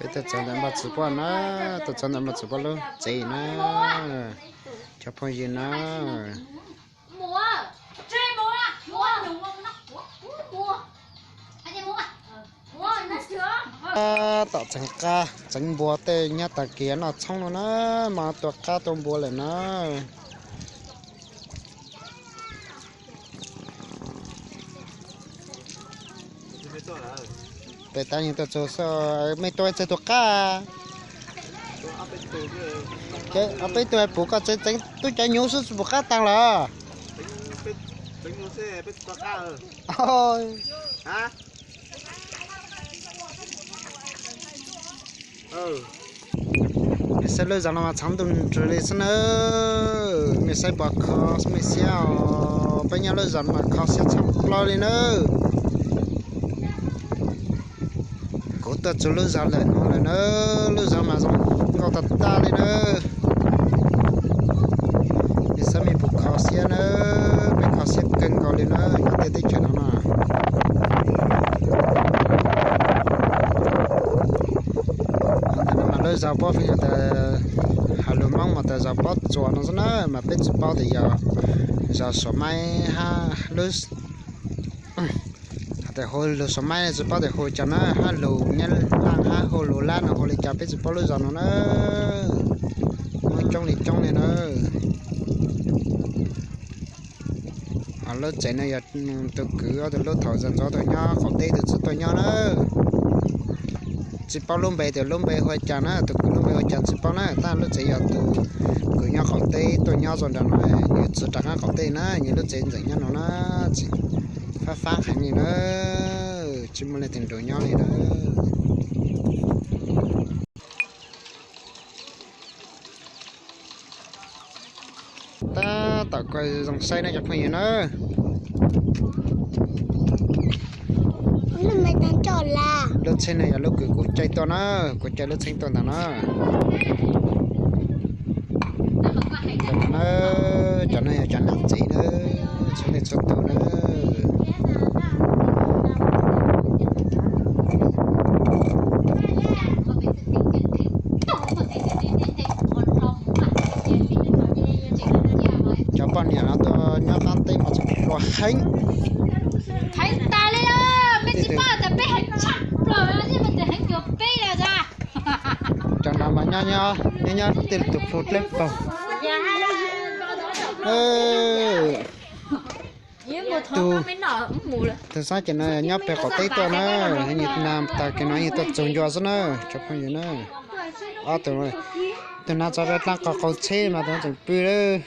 Tuaj txog ntawm Npog Txwv Poj na, tuaj txog ntawm Npog Txwv Poj lub tsev na, cov phooj ywg na. Tab tom txeev qab txeev npua tej nyob tag kis noj tshoob no na, mas tua qab tua npua lawm na. Peb tab yeej tuaj txug xwb, mej tua txawg tus qab. Peb tus puv koj txeev txeev tub cov nyuv xwb puas qab taag lawm? Mej saib lub zog no mas txheev ntuj nrwg li xwb na. Mej saib puas kho mej siab os, peb nyob lub zog no mas kho siab tshaj plaws li na. Kuv tuaj txug lub zog lawm no lawm na, lub zog mas zoo nkauj tag tag li na. Mej saib mej puas kho siab na, peb kho siab kawg nkaus li na, nyob tej teb chaws no na. Ntawm no mas lub zog pob, yog tas has lus Moob mas tas zog Pob Txuas no xwb na, mas peb tsis paub tias yog zog Suav Maib hab lub, has tas hu lug Suav Maib tsis paub tias hu cas na, hab lug Nyab Laj hab hu lug Lab no hu li cas peb tsis paub lub zog no na. Muaj coob li coob li na. Lub tsev no yog tus kwv ob tug lub thaum zam ntxov tuaj nyob qaum teb tus txiv tuaj nyob na. Tsis paub lub npe tias lub npe hu ua cas na, tus kwv lub npe hu ua cas tsis paub na, tab lub tsev yog tus kwv nyob qaum teb tuaj nyob txog nram no, nws txiv rov qab qaum teb na, nws lub tsev ntxeem nyob no na, tsis fab fab heev li na, tsis muaj leej twg nrug nyob li na. Tab tom koj zoo saib na cov phooj ywg na. Lub tsheb no yog lub kws kuv caij tuaj na, kuv caij lub tsheb tuaj ntag na. Cov no yog cov nam txiv na, txhua leej txhua tus na. Cov poj niam no tuaj nyob qab teb mas txom nyem heev. Heev tas li, mej tsis paub tas peb heev tshaj plaws, mej tsis heev cuag peb li os. Cov no mas nyob nyob tej tus phu dleb paug. Tus xaab ces no nyob pem qaum teb tuaj na, nws na tag kis no nws tuaj txug ncua xwb na cov phooj ywg na. Ob tug, tus no tso dlaab qaug qaug tsheb mas tus no tseem pw lawm.